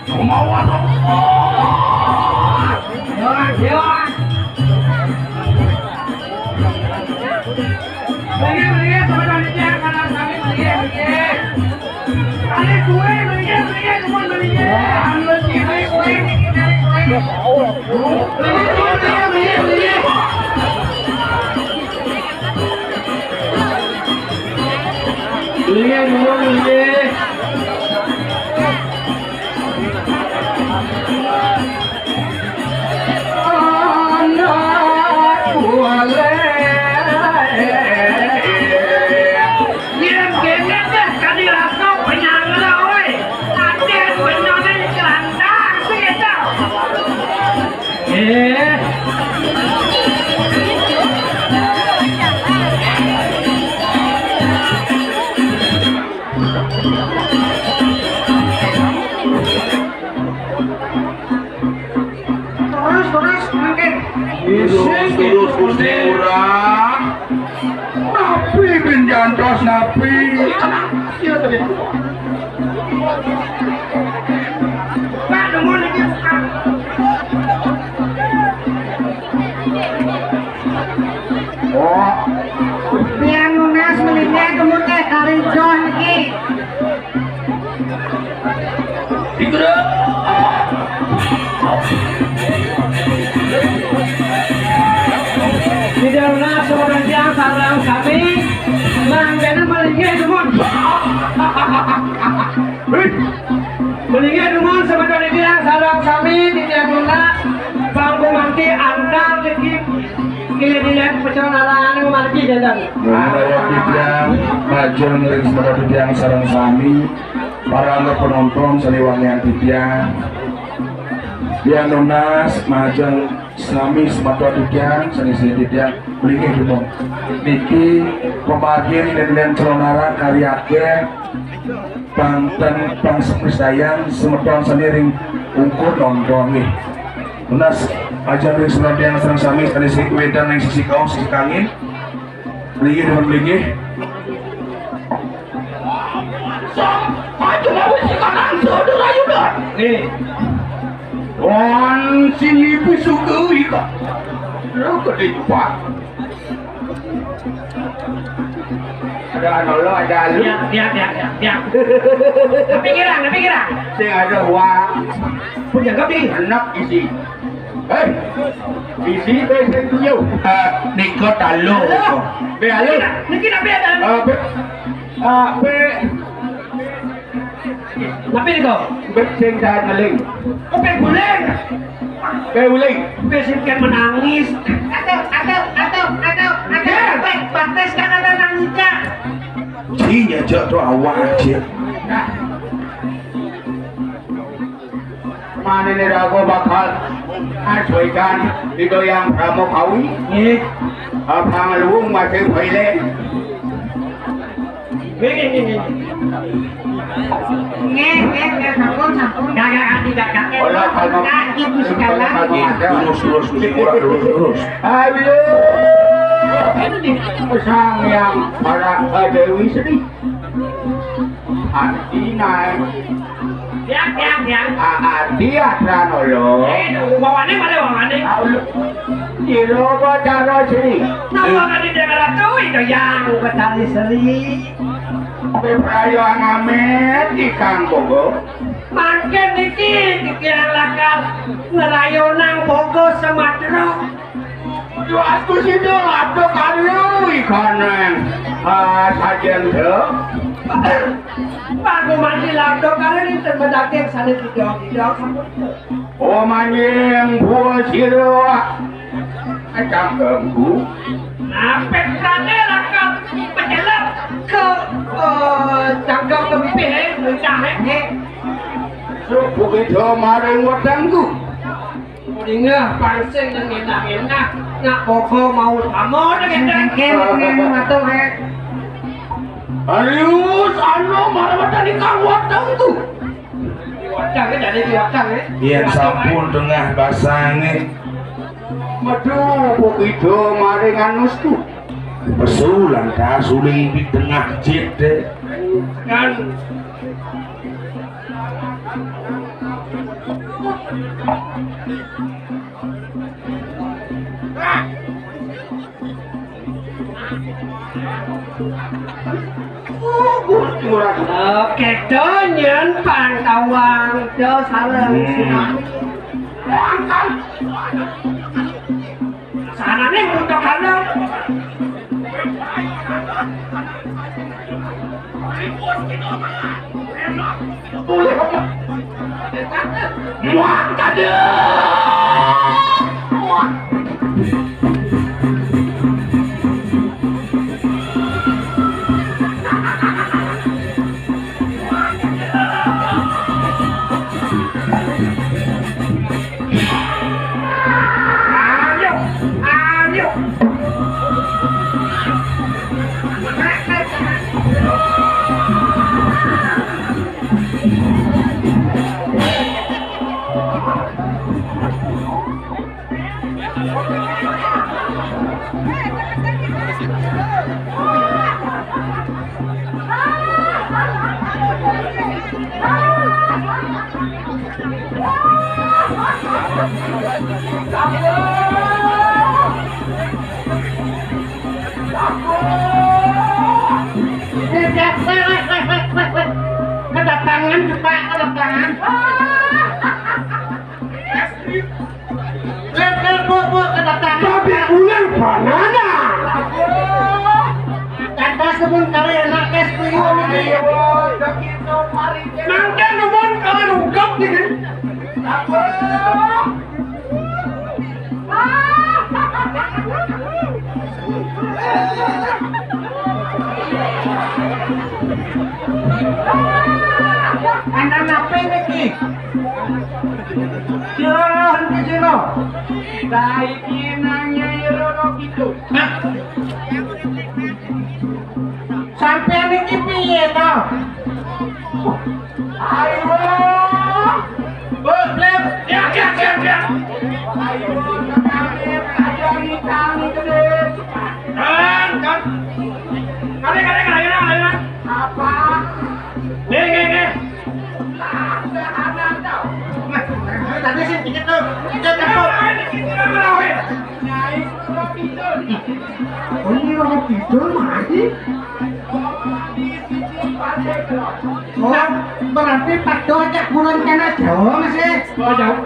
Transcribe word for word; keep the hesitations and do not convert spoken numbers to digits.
Kemauan Allah. Jalan, jalan. Minggir, minggir, sama panitia, kanan kami, minggir, minggir. Tarik kue, minggir, minggir, semua minggir. Tarik kue, minggir, tarik kue. Minggir, minggir, minggir. Iya, dulu, iya. Anak boleh. Iya, kayaknya deh, tadi rasa penyangga, oi. Ada penyangga di kerandang, sih, itu. Eh. Terus, terus, mungkin. Terus, terus, Gusti Ngurah. Napi bin jantos, napi? Iya, tadi. Pak, nunggu lagi, Pak. Oh. Biar nunas melingnya, kamu teh kari joh niki. Tidak pernah seorang yang sarang kami, mangkana melingnya, dumun. Melingnya, dumun, sebentar ini yang sarang kami, tidak pernah bangku mati antar lagi. Kira-kira peconan arangan mati, jangan. Menawa titiang, majeng ring semeton titiang sareng sami, para angga penonton sane wangian titiang. Yan nunas majeng sami semeton titiang, sane sami titiang, mlinggih dumun. Niki pamargin len-len celonara kari akeh, pang ten pang seprisdayan semeton sane ring ungkur nonton nggih. Nunas majeng ring semeton titiang sareng sami, sane sing wedan ring sisi kaum, sisi kangin. Mlinggih, dumun mlinggih. Aja mawi sing kanan, saudara Yuda. Nih. Wan sini pisuku ika. Lu gede cepat. Ada anu lo, ada lu. Ya, ya, ya, ya, ya. Tapi kirang, tapi kirang. Sing ada uang. Punya kopi. Enak isi. Hei, isi be sing tujuh. Eh, niko talu. Be alu. Niki napi ada? Eh, be, eh, be. Napi niko? Be sing saya ngeling. Oh, be guling. Be uling. Be sing kian menangis. Atau, atau, atau, atau, atau. Ya. Be, batas kan ada nangis, Cak. Iya, Cak, tuh awak aja. Manene raga bakal asuikan Ida Hyang Pramokawi. Nggih. Abang luwung masih pilih. Nggih, nggih, nggih, nggih. Nggih, nggih, nggih, sampun, sampun. Nggih, nggih, nggih, nggih. Olah, kalau Kaki Puspala. Terus, terus, terus, terus, terus. Ayo. Sang yang para Dewi Sri. Ati nae. Tiang, tiang, tiang. Ah, ati atran olo. Eh, wawane male wawane. Ah, ulu. Jero Batara Sri. Napa kali dia ratu itu yang Batari Sri? Beprayo angamet ikang bogo. Mangken niki titiang lakar ngrayonang bogo sematro. Yo aku sida labda kali ikaneng. Ah, sajen, Dek. Pak Gumadi labda kali ning tembe daging sane tidak-tidak sampun. Oh, manjing buah sira. Cangkemku. Napet prane lakar pecelep ke, eh, cangkem kempih, eh, bocah, eh. Subuh itu maring wetengku. Ulinga parsing nang endah-endah, nak bogo mau sama dengan Engke, engke, anu atuh, eh. Arius anu marawatan di kang watangku. Watang, eh, jadi di watang, eh. Yen sampun tengah basange. Metu pupida maring anusku. Pesu lantas uling di tengah jit, eh. Kan. Oke, donyen pantawang. Yo, sareng. Hmm. Sarane mutok ana. Muah, kadek. Muah. Ayo, ayo. Kedatangan, Pak, kedatangan. Lep, lep, Bu, Bu, kedatangan. Tapi bulan banana. Kata sebelum kali enak es kuyup ini. Mangke nuwun kawan ungkep niki. Anak apa niki? Sira roh niki sira. Saiki nang Nyai Roro Kidul. Nah. Sampeyan iki piye to? Ayo. Bos, Lep. Ya, ya, ya, ya. Ayo, ayo, ayo, gede. Kan, kan. Kali, kali, kali, kali, kali. Apa? Nggih, nggih, nggih. Lah, sederhana to. Nah, tadi sing dikit to. Dikit to. Nyai Roro Kidul. Oh, ini Roro Kidul, Mas. Oh, berarti padha cak buron kena Jawa, Mas, eh. Oh, Jawa.